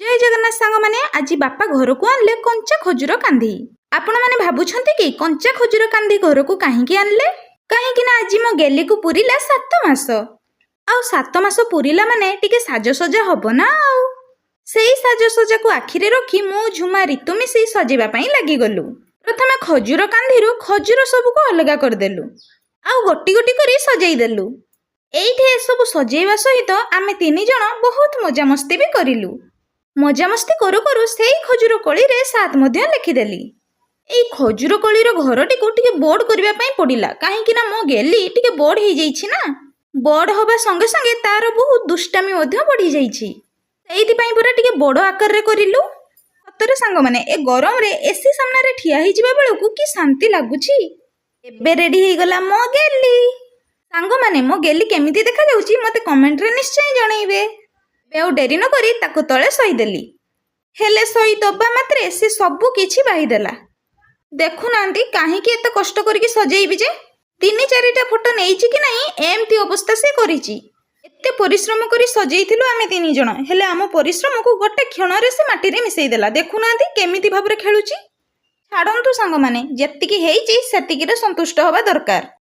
ଜୟ ଜଗନ୍ନାଥ ସାଙ୍ଗମାନେ, ଆଜି ବାପା ଘରକୁ ଆଣିଲେ କଞ୍ଚା ଖଜୁର କାନ୍ଧି। ଆପଣମାନେ ଭାବୁଛନ୍ତି କି କଞ୍ଚା ଖଜୁର କାନ୍ଧି ଘରକୁ କାହିଁକି ଆଣିଲେ? କାହିଁକି ନା ଆଜି ମୋ ଗେଲିକୁ ପୁରିଲା 7 ମାସ। ଆଉ 7 ମାସ ପୁରିଲା ମାନେ ଟିକେ ସାଜସଜା ହବ ନା। ଆଉ ସେଇ ସାଜସଜାକୁ ଆଖିରେ ରଖି ମୁଁ, ଝୁମା, ରିତୁ ମିଶି ସଜେଇବା ପାଇଁ ଲାଗିଗଲୁ। ପ୍ରଥମେ ଖଜୁର କାନ୍ଧିରୁ ଖଜୁର ସବୁକୁ ଅଲଗା କରିଦେଲୁ ଆଉ ଗୋଟି ଗୋଟି କରି ସଜେଇ ଦେଲୁ। ଏଇଠି ଏସବୁ ସଜେଇବା ସହିତ ଆମେ ତିନି ଜଣ ବହୁତ ମଜାମସ୍ତି ବି କରିଲୁ। ମଜାମସ୍ତି କରୁ କରୁ ସେଇ ଖଜୁର କୋଳିରେ 7 ମଧ୍ୟ ଲେଖିଦେଲି। ଏଇ ଖଜୁର କୋଳିର ଘରଟିକୁ ଟିକେ ବଡ଼ କରିବା ପାଇଁ ପଡ଼ିଲା, କାହିଁକି ନା ମୋ ଗେଲି ଟିକେ ବଡ଼ ହେଇଯାଇଛି ନା। ବଡ଼ ହବା ସଙ୍ଗେ ସଙ୍ଗେ ତାର ବହୁତ ଦୁଷ୍ଟାମି ମଧ୍ୟ ବଢ଼ିଯାଇଛି। ସେଇଥିପାଇଁ ପୁରା ଟିକେ ବଡ଼ ଆକାରରେ କରିଲୁ। ସତରେ ସାଙ୍ଗମାନେ, ଏ ଗରମରେ ଏସି ସାମ୍ନାରେ ଠିଆ ହେଇଯିବା ବେଳକୁ କି ଶାନ୍ତି ଲାଗୁଛି! ଏବେ ରେଡି ହେଇଗଲା ମୋ ଗେଲି। ସାଙ୍ଗମାନେ, ମୋ ଗେଲି କେମିତି ଦେଖାଯାଉଛି, ମୋତେ କମେଣ୍ଟରେ ନିଶ୍ଚୟ ଜଣେଇବେ। ଏବେ ଆଉ ଡେରି ନକରି ତାକୁ ତଳେ ଶୋଇଦେଲି। ହେଲେ ଶୋଇ ଦବା ମାତ୍ରେ ସେ ସବୁ କିଛି ବାହିଦେଲା। ଦେଖୁନାହାନ୍ତି, କାହିଁକି ଏତେ କଷ୍ଟ କରିକି ସଜେଇବି ଯେ? ତିନି ଚାରିଟା ଫଟୋ ନେଇଛି କି ନାହିଁ, ଏମିତି ଅବସ୍ଥା ସେ କରିଛି। ଏତେ ପରିଶ୍ରମ କରି ସଜେଇଥିଲୁ ଆମେ ତିନି ଜଣ, ହେଲେ ଆମ ପରିଶ୍ରମକୁ ଗୋଟେ କ୍ଷଣରେ ସେ ମାଟିରେ ମିଶେଇ ଦେଲା। ଦେଖୁନାହାନ୍ତି କେମିତି ଭାବରେ ଖେଳୁଛି। ଛାଡ଼ନ୍ତୁ ସାଙ୍ଗମାନେ, ଯେତିକି ହେଇଛି ସେତିକିରେ ସନ୍ତୁଷ୍ଟ ହେବା ଦରକାର।